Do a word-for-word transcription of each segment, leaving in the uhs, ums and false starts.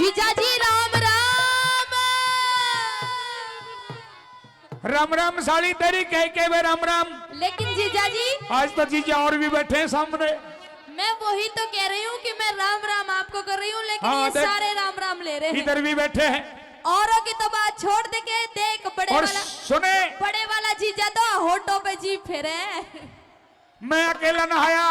जीजा जी, राम राम। राम राम साली तेरी, कह के वे राम राम। लेकिन जीजा जी, आज तो जीजा और भी बैठे हैं सामने। मैं वही तो कह रही हूँ कि मैं राम राम आपको कर रही हूँ, लेकिन हाँ, ये देख, सारे राम राम ले रहे हैं। इधर भी बैठे हैं। औरों की तो बात छोड़ दे के देख, बड़े और वाला, सुने, बड़े वाला जीजा तो होठों पे जीभ फेरे है। मैं अकेला ना आया।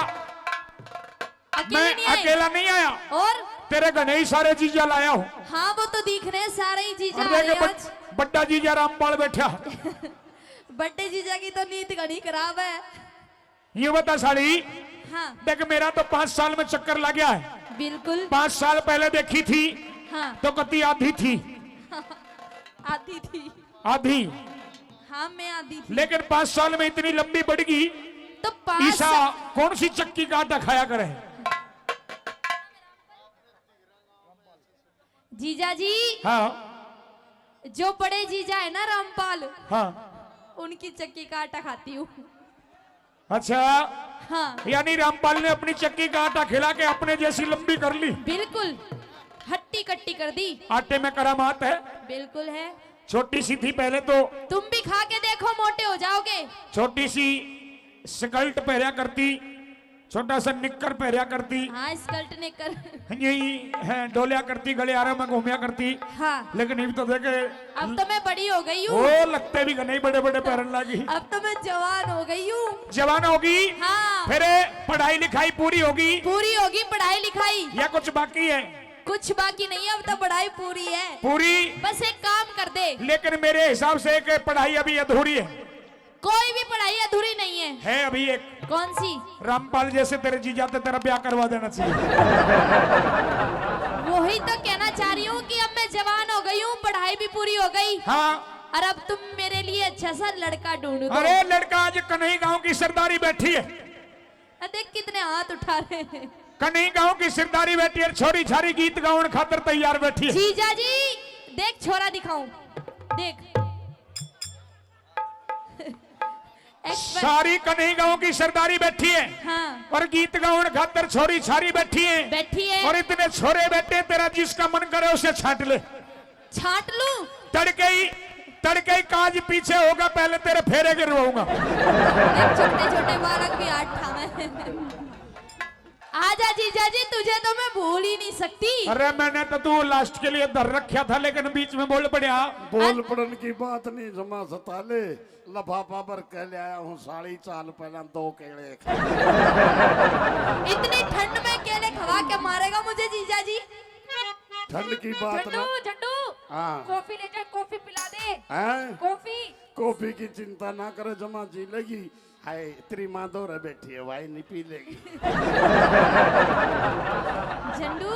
अकेले मैं नहीं आए। अकेला नहीं आया। और? तेरे घने ही सारे जीजा लाया हूँ। हाँ, वो तो दिख रहे हैं सारे ही जीजा और देख, आए बड़-, आज। बड्डा जीजा रामपाल बैठा। बड्डे जीजा की तो नींद घनी खराब है। ये बता साली, हाँ। देख, मेरा तो पाँच साल में चक्कर लग गया है। बिल्कुल। पाँच साल पहले देखी थी, हाँ। तो कती आधी थी। आधी थी। आधी। हाँ, मैं आधी थी। लेकिन पाँच साल में इतनी लंबी बढ़ गई। तो पाँच ईसा सा- कौन सी चक्की का आटा खाया करे? जीजा जी, हाँ। जो बड़े जीजा है ना रामपाल, हाँ। उनकी चक्की का आटा खाती हूँ। अच्छा। हाँ। यानी रामपाल ने अपनी चक्की का आटा खिला के अपने जैसी लंबी कर ली। बिल्कुल, हट्टी कट्टी कर दी। आटे में करामात है। बिल्कुल है। छोटी सी थी पहले तो। तुम भी खा के देखो, मोटे हो जाओगे। छोटी सी स्कर्ट पहरा करती, छोटा सा निक्कर पहरा करती। हाँ, स्कर्ट निक्कर। यही है, डोलिया करती, गलियारों में घूमिया करती। हाँ। लेकिन इब तो देखे, अब तो मैं बड़ी हो गई हूँ। ओ, लगते भी नहीं, बड़े बड़े पहरन लागी। अब तो मैं जवान हो गई हूँ। जवान होगी? हाँ। फिर पढ़ाई लिखाई पूरी होगी? पूरी होगी पढ़ाई लिखाई। या कुछ बाकी है? कुछ बाकी नहीं है, अब तो पढ़ाई पूरी है। पूरी? बस एक काम कर दे। लेकिन मेरे हिसाब से एक पढ़ाई अभी अधूरी है। कोई भी पढ़ाई अधूरी नहीं है। है अभी एक। कौन सी? रामपाल जैसे तेरे जीजा ते तेरा ब्याह करवा देना चाहिए। वही तो कहना चाह रही हूँ कि अब मैं जवान हो गई हूँ, पढ़ाई भी पूरी हो गई। हाँ। और अब तुम मेरे लिए अच्छा सा लड़का ढूंढ दो। अरे लड़का, आज कन्हई गांव की सरदारी बैठी है। आ देख कितने हाथ उठा रहे हैं। कन्हई गांव की सरदारी बैठी है, छोरी छारी गीत गावन खातर तैयार बैठी है। जीजा जी, देख छोरा दिखाऊं, देख। एक्सपर्ट। सारी कन्हई गांव की सरदारी बैठी है। हाँ। और गीत गावन खातर छोरी छारी बैठी है। बैठी है। और इतने छोरे बैठे, तेरा जिसका मन करे उसे छांट ले। छांट लूं? तड़के ही, तड़के ही काज पीछे होगा, पहले तेरे फेरे गिरवाऊंगा। देख, छोटे छोटे बालक भी हाथ ठावे। आजा जीजा जी, तुझे तो मैं भूल ही नहीं सकती। अरे, मैंने तो तू लास्ट के लिए धर रखा था, लेकिन बीच में बोल पड़ा। बोल पड़न की बात नहीं, जमा सता ले। लफाफा भर के ले आया हूँ साली, चाल पहला दो केले खा। इतनी ठंड में केले खवा के मारेगा मुझे जीजा जी? ठंड की बात झंडू, ना। झंडू, हाँ। कॉफी ले जा, कॉफी पिला दे। हैं? कॉफी। कॉफी की चिंता ना करे, जमा जी लेगी। हाय, तेरी माँ दो रे बैठी है, वाई नहीं पी लेगी। झंडू,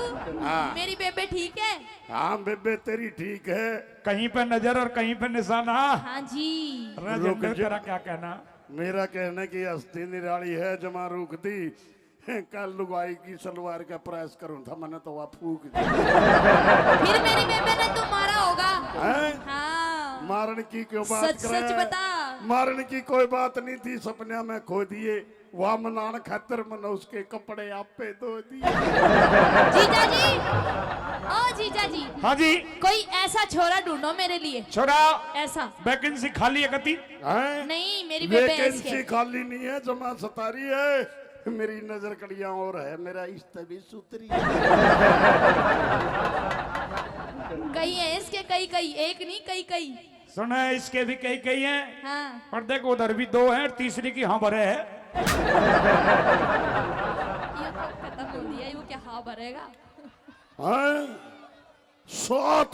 हाँ। मेरी बेबे ठीक है? हाँ, बेबे तेरी ठीक है। कहीं पे नजर और कहीं पे निशाना। हाँ जी। अरे रुक झंडू, जा। तेरा क्या कहना? मेरा कहना कि हस्ती निराली है, जमा रूख दी। कल लुगाई की सलवार का प्रेस करूं था, मैंने तो वह फूक दी। फिर मेरी बेबे ने तो मारा होगा। हैं? हाँ। मारन की क्यों बात सच, करे? सच बता। मारन की कोई बात नहीं थी, सपनिया में खो दिए। वह मनान खातर मैंने उसके कपड़े आपे धो दिए। जीजा जी, ओ जीजा जी। हाँ जी। कोई ऐसा छोरा ढूंढो मेरे लिए। छोरा? ऐसा। वैकेंसी खाली है कती? हैं? नहीं, मेरी बेबे है इसके। वैकेंसी खाली नहीं है, जमा सतारी है। मेरी नजर कड़ियां और है, मेरा इश्ते भी सुतरी। कई है इसके, कई, कई, एक नहीं, कई, कई। सुना है, इसके भी कई, कई हैं। हाँ। और देख, उधर भी दो हैं, तीसरी की हाँ भरे है। ये तो खत्म हो गया, वो क्या हाँ भरेगा? हाँ। सात।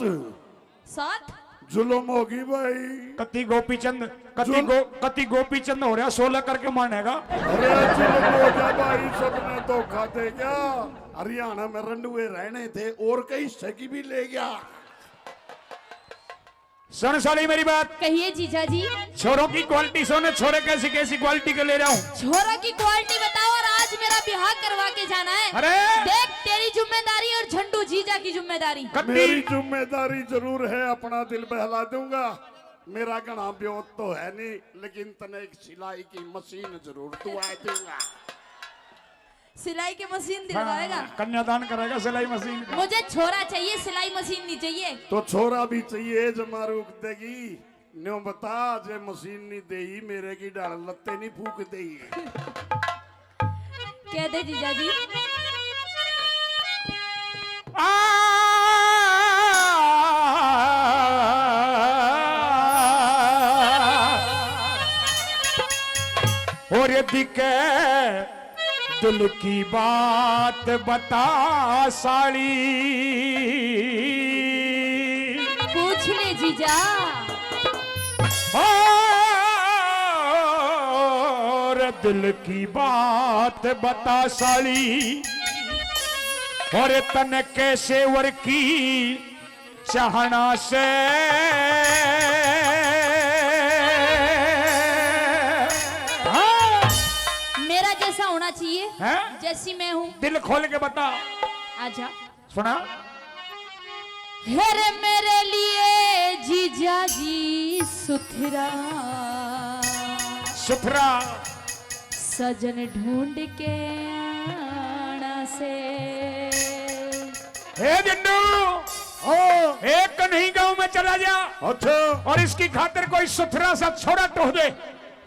सात? जुल्म होगी भाई। कति गोपीचंद, कति जुल- गो-, कति गोपीचंद हो रहा, सोलह करके मानेगा। अरे जुल्म हो गया भाई, सबने धोखा दे गया। हरियाणा में रंडुए रहने थे और कई हिस्से की भी ले गया। सुन साली मेरी बात। कहिए जीजा जी। छोरों की क्वालिटी सुन, छोरे कैसी कैसी क्वालिटी के ले रहा हूँ। छोरों की क्वालिटी बताओ और आज मेरा ब्याह करवा के जाना है। अरे। देख तेरी जिम्मेदारी और झंडू जीजा की जिम्मेदारी। कत्ती। मेरी जिम्मेदारी जरूर है, अपना दिल बहला दूंगा। मेरा घना ब्योत तो है नहीं, लेकिन तने एक सिलाई की मशीन जरूर तुआ दूंगा। सिलाई की मशीन दिलवाएगा। हाँ, कन्यादान करेगा सिलाई मशीन का। मुझे छोरा चाहिए, सिलाई मशीन नहीं चाहिए। तो छोरा भी चाहिए, जमा रोक देगी। न्यू बता, जे मशीन नहीं देई, मेरे की डाल लत्ते नहीं फूक देई। कह दे जीजा जी। आ, और दिखे दिल की बात बता साली। पूछ ले जीजा। और दिल की बात बता साली, और तन कैसे वर की चाहना से। हाँ। मेरा जैसा होना चाहिए, हैं? जैसी मैं हूँ। दिल खोल के बता। आजा। सुना। हे रे मेरे लिए जीजा जी सुथरा, सुथरा। सजन ढूंढ के आना से। हे जिन्नू, ओ। एक कन्ही गांव में चला जा। अच्छा। और इसकी खातिर कोई सुथरा सा छोरा टोह दे।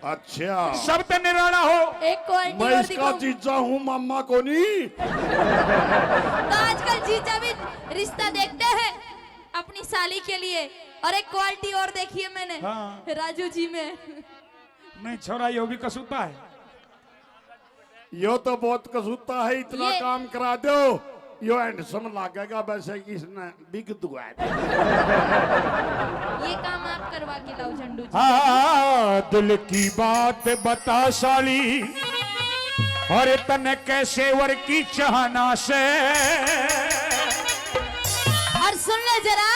अच्छा। सब ते निराला हो। एक क्वालिटी मैं और इसका दिखाऊं। जीजा हूँ, मामा को नहीं। तो आजकल जीजा भी रिश्ता देखते हैं अपनी साली के लिए। और एक क्वालिटी और देखी है मैंने, हाँ। राजू जी में। नहीं, छोरा यो भी कसूता है। यो तो बहुत कसूता है, इतना ये काम करा दो, यो हैंडसम लागेगा, वैसे कि इसने बिग दुआ है। ये काम आप करवा के लाओ झंडू जी। हाँ, दिल की बात बता साली, और तने कैसे वर की चाहना से। और सुन ले जरा,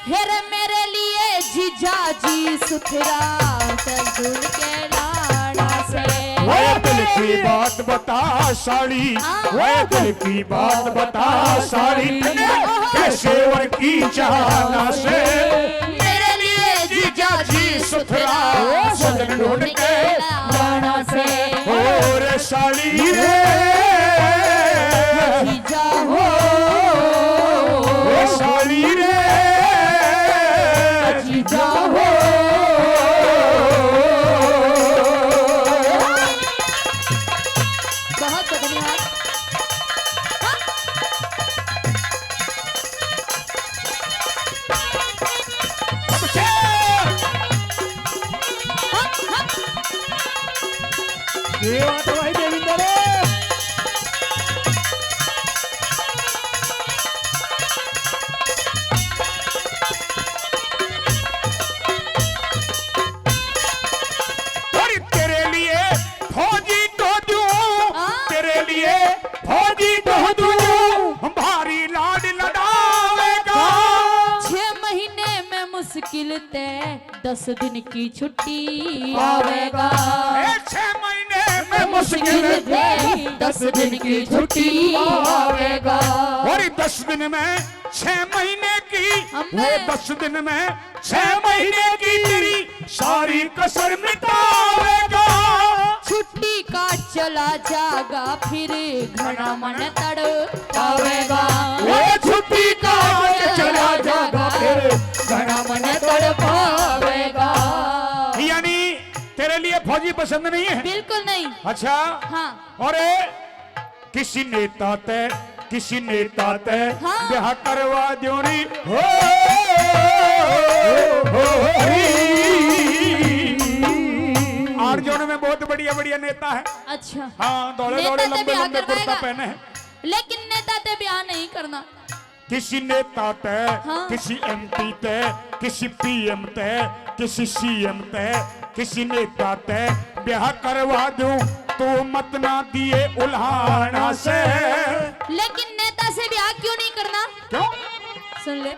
हे रे मेरे लिए जीजा जी सुथरा, चल ढूंढ के लाना से। ओए दिल की बात बता साली, हाँ। ओए दिल की बात बता साली, कैसे वर की चाहना से। मेरे लिए जीजा जी सुथरा, सजन ढूंढ के लाना से। और साली रे, जीजा हो। ओ साली रे, जीजा हो। बहुत धन्यवाद। ये बात है भाई देविंदर। और तेरे लिए फौजी तो दूं, हाँ। तेरे लिए फौजी तो दूं, भारी लाड लड़ावेगा। छह महीने में मुश्किल ते दस दिन की छुट्टी पावेगा। ए, छह महीने में मुश्किल ते दस दिन की छुट्टी पावेगा। और दस दिन में छह महीने की, अम्मा। वो दस दिन में छह महीने की तेरी सारी कसर मिटावेगा। छुट्टी काट चला जागा फिर घना मन तड़पावेगा। वो छुट्टी काट चला जागा फिर घना मन तड़पावेगा। यानी तेरे लिए फौजी पसंद नहीं है? बिल्कुल नहीं। अच्छा। हाँ। और किसी नेता ते, किसी नेता ते हाँ। ब्याह करवा द्यो नी। हो, हो, हो, हो। आर जोन में बहुत बढ़िया बढ़िया नेता है। अच्छा। हाँ, दौड़े नेता दौड़े ते लंबे ब्याह लंबे कुर्ता करवाएगा। पहने हैं। लेकिन नेता ते ब्याह नहीं करना। किसी नेता ते, हाँ। किसी एमपी ते, किसी पीएम ते, किसी सीएम ते, किसी नेता ते ब्याह करवा दूं, तू मत ना दिए उल्हाना से। लेकिन नेता से ब्याह क्यों नहीं करना? क्यों? सुन ले,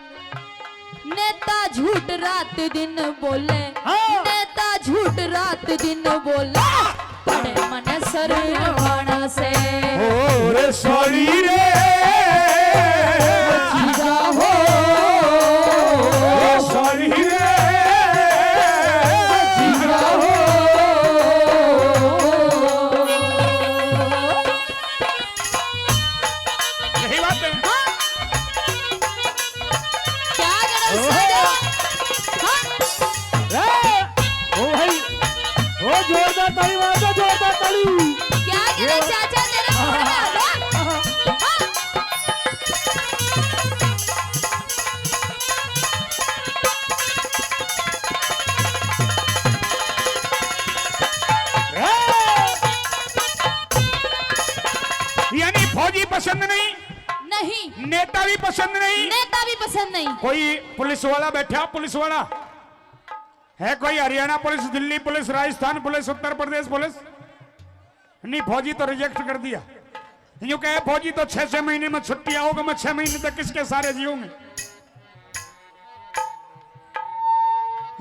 नेता झूठ रात दिन बोले, हाँ। नेता झूठ रात दिन बोले, पड़े मन शर्माना से। ओ रे साली रे, जीजा हो। ओ साली रे, जीजा हो। ताली मार दो, जोरदार ताली। क्या कहते चाचा, तेरे फोन में आ जा। हाँ। यानी फौजी पसंद नहीं, नहीं। नेता भी पसंद नहीं, नेता भी पसंद नहीं। कोई पुलिस वाला बैठा, पुलिस वाला है, कोई हरियाणा पुलिस, दिल्ली पुलिस, राजस्थान पुलिस, उत्तर प्रदेश पुलिस, नहीं, फौजी तो रिजेक्ट कर दिया। यूं कहे, फौजी तो छह छह महीने में छुट्टी आओगे, मैं छह महीने तक किसके सारे जीऊंगी?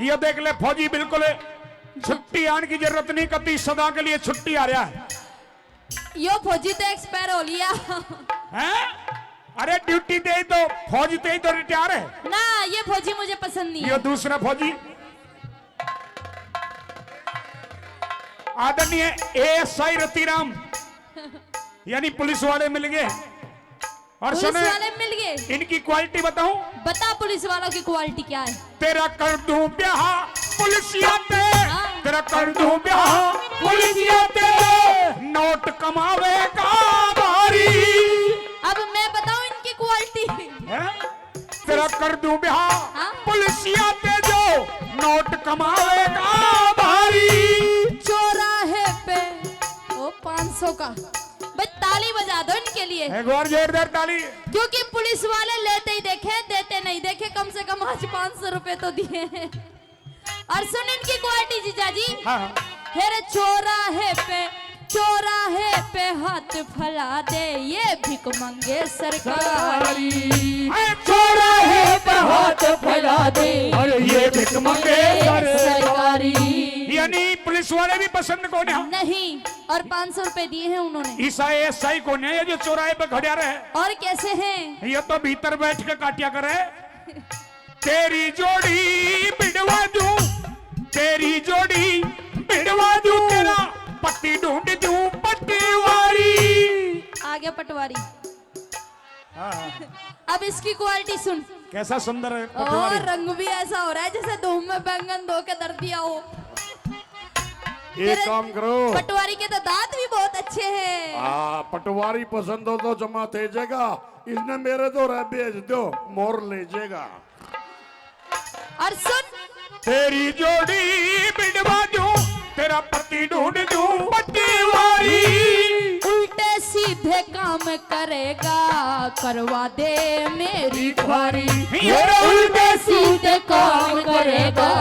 ये देख ले, फौजी बिल्कुल छुट्टी आने की जरूरत नहीं, कति सदा के लिए छुट्टी आ रहा है। यो फौजी तो एक्सपायर हो लिया। हैं? अरे, ड्यूटी दे ही तो, फौजी दे ही तो रिटायर है। ना, ये फौजी मुझे पसंद नहीं ये है। दूसरा फौजी, आदरणीय एएसआई रतिराम, यानी पुलिस वाले मिल गए। और पुलिस सुने, वाले मिल गए। इनकी क्वालिटी बताऊं? बता पुलिस वालों की क्वालिटी क्या है? तेरा कर दूं ब्याह पुलिसिया ते, हाँ। तेरा कर दूं ब्याह पुलिसिया ते, नोट कमावेगा भारी। अब मैं बताऊं इनकी क्वालिटी? हैं? तेरा कर दूं ब्याह हाँ। पुलिसिया ते, जो नोट कमावेगा भारी। चौराहे पे, ओ, पाँच सौ का। भाई, ताली बजा दो इनके लिए। एक बार जोरदार ताली। क्योंकि पुलिस वाले लेते ही देखे, देते नहीं देखे, कम से कम आज पाँच सौ रुपए तो दिए हैं। और सुन इनकी क्वालिटी, जीजा जी। हाँ, हाँ। हेरे चौराहे पे, चौराहे पे हाथ फैला दे, ये भिख मंगे सरकारी। अरे चौराहे पे हाथ फैला दे, अरे ये भिख मंगे सरकारी। यानी पुलिस वाले भी पसंद कोन्या। नहीं, और पाँच सौ रुपए दिए हैं उन्होंने। इसा एएसआई कोन्या, ये जो चौराहे पे खड़ा रहे। और कैसे हैं? ये तो भीतर बैठ के काटिया करे। तेरी जोड़ी भिड़वा दूं, तेरी जोड़ी भिड़वा दूं, तेरा पति ढूंढ दूं पटवारी। आ गया पटवारी। हाँ। अब इसकी क्वालिटी सुन। कैसा सुंदर है पटवारी। और रंग भी ऐसा हो रहा है जैसे धूम में बैंगन धो के धर दिया हो। एक काम करो। पटवारी के तो दांत भी बहुत अच्छे हैं। हाँ, पटवारी पसंद हो तो जमा दे जाएगा, इसने मेरे तो रह भेज दो, मोर ले जाएगा। और सुन, तेरी जोड़ी बिड़वा दूं, तेरा पति ढूंढ दूं पटवारी। उल्टे सीधे काम करेगा, करवा दे मेरी ख्वारी। ये उल्टे सीधे काम करेगा,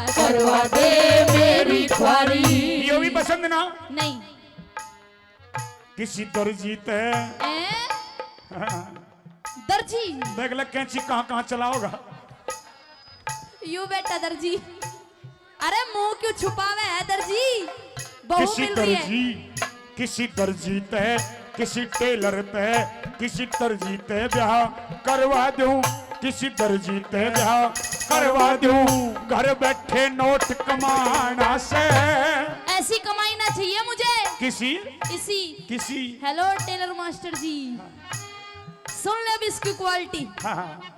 करवा दे मेरी ख्वारी। यो भी पसंद ना? नहीं। किसी दर्जी ते। हैं? दर्जी। देख ले कैंची कहाँ कहाँ चलाओगा। यू बेटा दर्जी। अरे मुंह क्यों छुपावे है दर्जी? बहू किसी मिल रही है। दर्जी, किसी दर्जी ते, किसी टेलर ते, किसी दर्जी ते ब्याह करवा दूं, किसी दर्जी ते ब्याह करवा दूं, घर बैठे नोट कमाना से। ऐसी कमाई ना चाहिए मुझे। किसी? इसी। किसी? हेलो टेलर मास्टर जी। सुन ले अब इसकी क्वालिटी। हाँ, हाँ।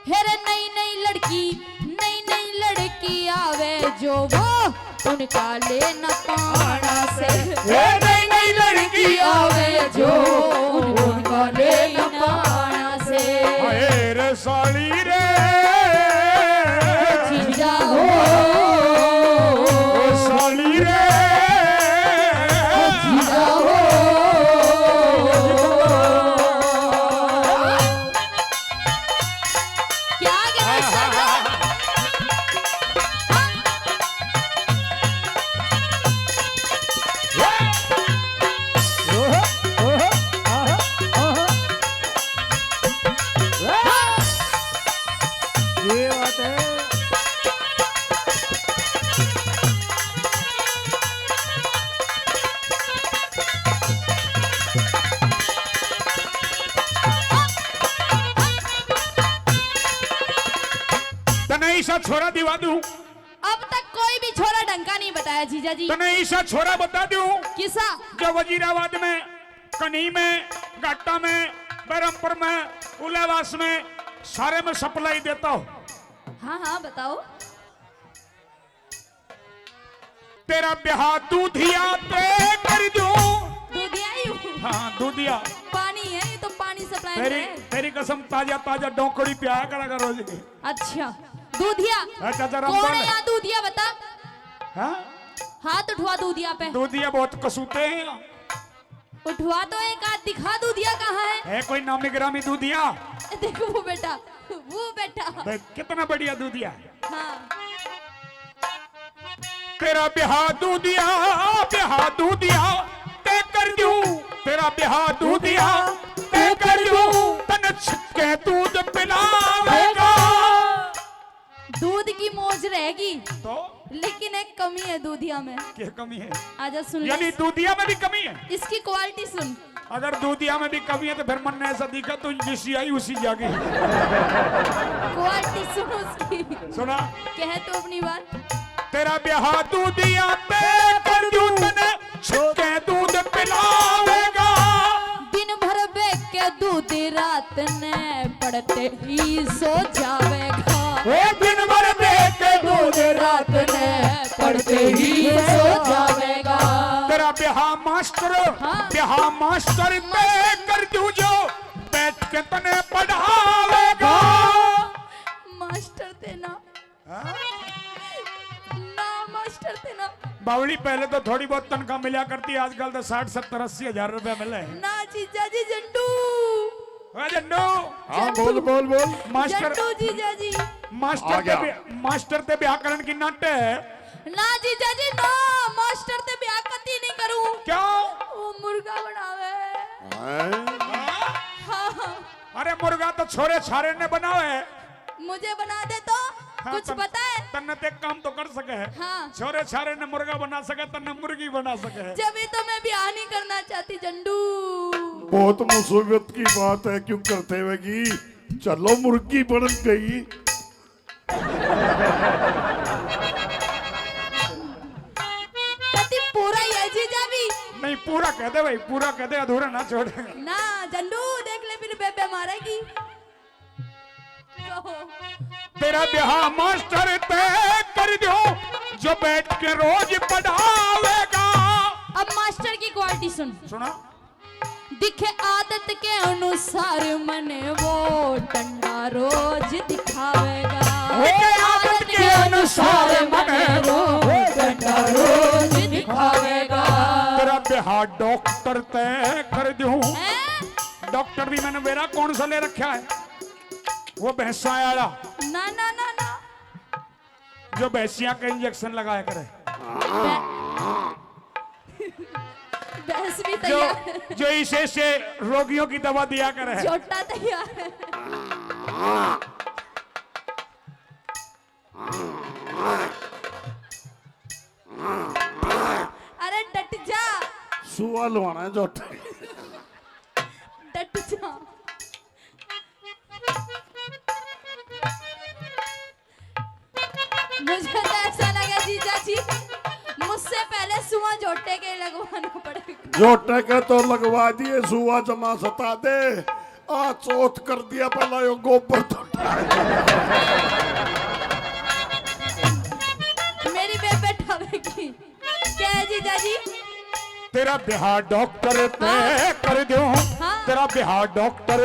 हेरे नई नई लड़की, नई नई लड़की आवे जो वो उनका लेना पाना से। हे नई नई लड़की आवे जो उनका लेना पाना से। हाय रे साली रे। जीजा हो। ओ साली रे। जीजा हो। क्या गणेश सर? ये बात है। तने ऐसा छोरा दिवा दूं। अब तक कोई भी छोरा ढंग का नहीं बताया जीजा जी। तने ऐसा छोरा बता दूं। किसा? जो वजीराबाद में, कनी में, घाटा में, बरमपुर में, उल्लावास में, सारे में सप्लाई देता हो। हाँ हाँ बताओ। तेरा ब्याह दूधिया पे कर दूं। दूधिया ही हूँ। हाँ, दूधिया। पानी है, ये तो पानी सप्लाई तेरी, है। तेरी कसम, ताजा ताजा डोकड़ी प्याया करा कर रोज के। अच्छा, दूधिया। हाँ, चाचा रामपाल। कौन है यहाँ दूधिया, बता। हाँ? हाथ उठवा दूधिया पे। दूधिया बहुत कसूते हैं। उठवा तो एक आध दिखा, दूधिया कहाँ है? है कोई नामी गिरामी दूधिया? देखो वो बेटा, वो बेटा। देख, कितना बढ़िया दूधिया। हाँ। तेरा ब्याह दूधिया, ब्याह दूधिया ते कर दूं। तेरा ब्याह दूधिया ते कर दूं। तन छिक्के दूध पिलावेगा। दूध की मौज रहेगी। तो? लेकिन एक कमी है दूधिया में। क्या कमी है? आजा सुन ले। यानी दूधिया में भी कमी है। इसकी क्वालिटी सुन। अगर दूधिया में भी कमी है तो फिर मन ने ऐसा दिखा, तू जिसी आई उसी जाके। क्वालिटी सुन उसकी। सुना। कह तो अपनी बात। तेरा ब्याह दूधिया पे कर दूं तने, छुके दूध पिलावेगा। दिन भर बेके दूध रात ने पड़ते ही सो जावेगा। ओ दिन भर बेके दूध रात ने पड़ते ही सो जावेगा। तेरा ब्याह मास्टर, हाँ। ब्याह मास्टर ते कर दूं जो बैठ के तने पढ़ावेगा। मास्टर ते ना। हाँ? ना मास्टर ते ना। बावली, पहले तो थोड़ी बहुत तनख्वाह मिला करती, आजकल तो साठ, सत्तर, अस्सी हजार रुपया मिले। ना जीजा जी, झंडू। ओए झंडू। हाँ, बोल, बोल, बोल। मास्टर, झंडू जीजा जी। मास्टर ते, मास्टर ते ब्याह करण की नाटे है। ना जीजा जी, ना, मास्टर ते ब्याह कती नहीं करूं। क्यों? वो मुर्गा बनावे। हाँ। हाँ। अरे मुर्गा तो छोरे छारे ने बनावे। मुझे बना दे तो हाँ, कुछ तन, पता है? तन्ने ते काम तो कर सके है। हाँ। छोरे छारे ने मुर्गा बना सके, तन्ने मुर्गी बना सके है। जब ये तो मैं ब्याह नहीं करना चाहती झंडू। बहुत मुसीबत की बात है, क्यों करते हुए की चलो मुर्गी बन गई। कति पूरा ही है जीजा भी। नहीं, पूरा कह दे भाई, पूरा कह दे, अधूरा ना छोड़। ना झंडू, देख ले फिर बेबे मारेगी। तेरा ब्याह मास्टर तय कर दो, जो बैठ के रोज पढ़ावेगा। अब मास्टर की क्वालिटी सुन। सुना। दिखे आदत के अनुसार मने वो डंडा रोज दिखावेगा। दिखे आदत के अनुसार मने वो डंडा रोज दिखावेगा। तेरा ब्याह डॉक्टर तय कर दूं। डॉक्टर भी मैंने मेरा कौन सा ले रखा है, वो भैंसा वाला। ना ना ना ना। जो भैंसिया का इंजेक्शन लगाया करे। भैंस भी तैयार। जो इसे से रोगियों की दवा दिया करे। झोटा तैयार। अरे डट जा। सुआ लवाना है झोटा। डट जा। मुझे तो ऐसा लगा जीजा जी, मुझसे पहले सुआ झोटे के लगवाना पड़ेगा। झोटे के तो लगवा दिए, सुआ जमा सता दे। आ चौथ कर दिया पहला यो गोबर तो। मेरी बेबे ठावेगी। क्या है जीजा जी? तेरा ब्याह डॉक्टर ते हाँ। कर दूं। हाँ। तेरा ब्याह डॉक्टर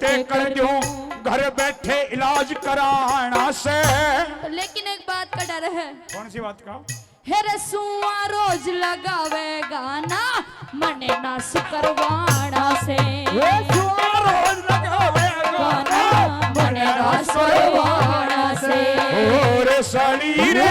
ते कर दूं। घर बैठे इलाज कराना से। लेकिन एक बात का डर है। कौन सी बात का? हे रसुआ रोज लगावेगा ना, मने ना सुकरवाना से। रसुआ रोज लगावेगा ना, मने ना सुकरवाना से। और साली रे।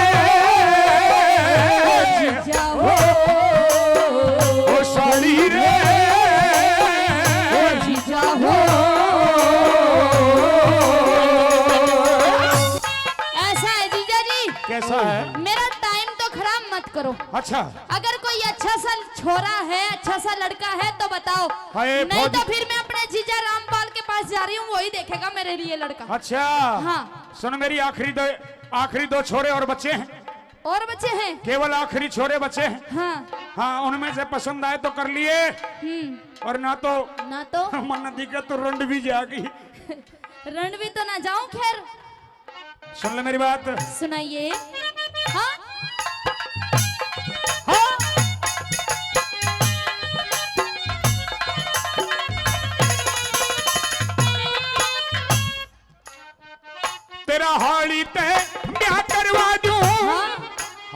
अच्छा। अगर कोई अच्छा सा छोरा है, अच्छा सा लड़का है तो बताओ। नहीं तो फिर मैं अपने जीजा रामपाल के पास जा रही हूँ, वही देखेगा मेरे लिए लड़का। अच्छा। हाँ। सुन, मेरी आखिरी दो, आखिरी दो छोरे और बचे हैं। और बचे हैं? केवल आखिरी छोरे बचे हैं। हाँ। हाँ, उनमें से पसंद आए तो कर लिए। हम्म। और ना तो। ना तो। मन दिखे तो रंड भी जाएगी। रंड भी तो ना जाऊं खैर। सुन ले मेरी बात। सुनाइए। हाँ?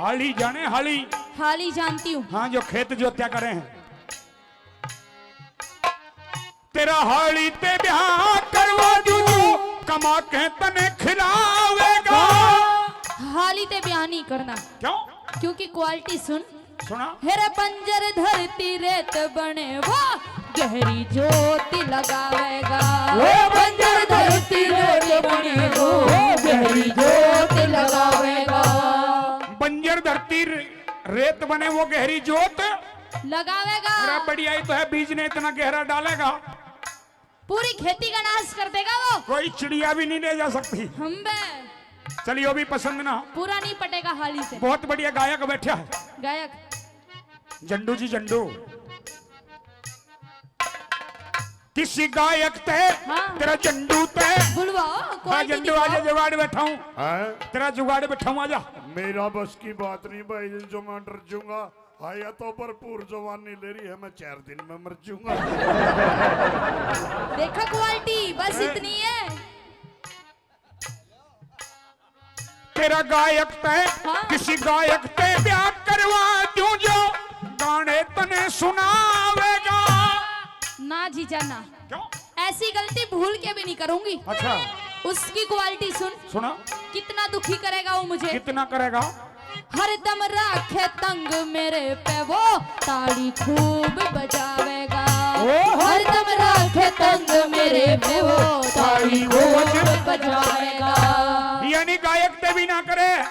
हाली जाने हाली। हाली जानती हूँ। हाँ, जो खेत जोत्या करे हैं। तेरा हाली ते ब्याह करवा दूं, कमा के तने खिलावेगा। हाली ते ब्याह नहीं करना। क्यों? क्योंकि क्वालिटी सुन। सुना। हेरे बंजर धरती रेत बने वो गहरी जोत लगावेगा। वो बंजर धरती रेत बने वो गहरी जोत लगावेगा। बंजर धरती रे-, रेत बने वो गहरी जोत लगावेगा। अरे बढ़िया ही तो है, बीज ने इतना गहरा डालेगा। पूरी खेती का नाश कर देगा वो। कोई चिड़िया भी नहीं ले जा सकती। हम बे चलिए, वो भी पसंद ना। पूरा नहीं पटेगा हाली से। बहुत बढ़िया गायक बैठा है। गायक। झंडू जी, झंडू। किसी गायक ते, हाँ। तेरा झंडू ते। बुलवाओ, हाँ, क्वालिटी झंडू दिखाओ। आजा, जुगाड़ बैठाऊं। हैं? तेरा जुगाड़ बैठाऊं, आजा। मेरा बस की बात नहीं भाई, जो मैं डर जूंगा। हाँ, या तो भरपूर जवानी ले रही है, मैं चार दिन में मर जूंगा। देखा क्वालिटी, बस इतनी है। तेरा गायक ते, हाँ। किसी गायक ते ब्याह करवा दूं, जो गाने तने सुनावेगा। ना जीजा ना, क्यों? ऐसी गलती भूल के भी नहीं करूंगी। अच्छा। उसकी क्वालिटी सुन। सुना। कितना दुखी करेगा वो मुझे। कितना करेगा? हरदम राखे तंग मेरे पे वो, ताली खूब बजावेगा। ओहो। हरदम राखे तंग मेरे पे वो, ताली खूब बजावेगा। यानी गायक ते भी ना करे,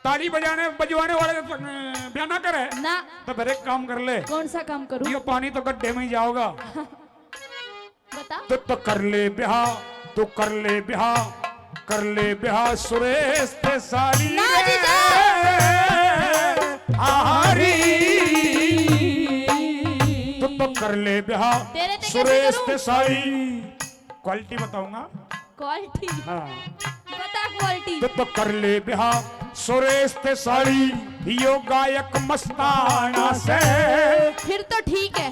ताली बजाने बजवाने वाले तो, अ, ब्याह ना करे। ना। तो फिर एक काम कर ले, कौन सा काम करूं? ये पानी तो गड्ढे में ही जाओगा। बता। तू तो कर ले ब्याह, तू कर ले ब्याह, कर ले ब्याह सुरेश ते साली ना रे। जीजा। आहारी। तू तो कर ले ब्याह तेरे ते कैसे सुरेश करूं? ते साली। क्वालिटी बताऊंगा। क्वालिटी। हाँ। बता क्वालिटी। तू तो कर ले ब्याह सुरेश ते साली, यो गायक मस्ताना से। फिर तो ठीक है।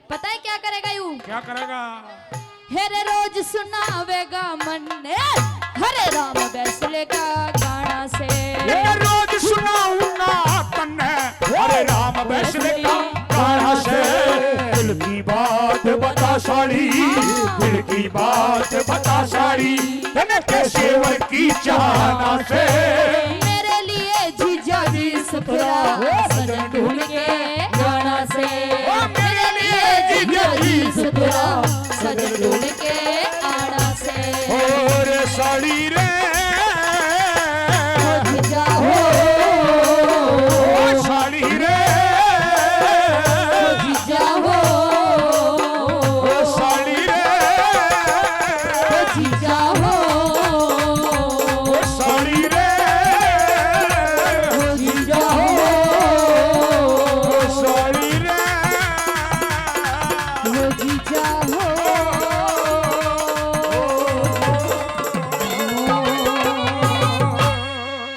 पता है क्या करेगा यू? क्या करेगा? हेरे रोज सुनावेगा मन्ने हरे राम बैसले का गाना से। ये रोज सुनाऊंगा तन्ने हरे राम बैसले का गाना से। दिल की बात बता साली, दिल की बात बता साली, तन्ने कैसे वर की चाहना से। मेरे लिए जीजा जी सुथरा सजन ढूंढ के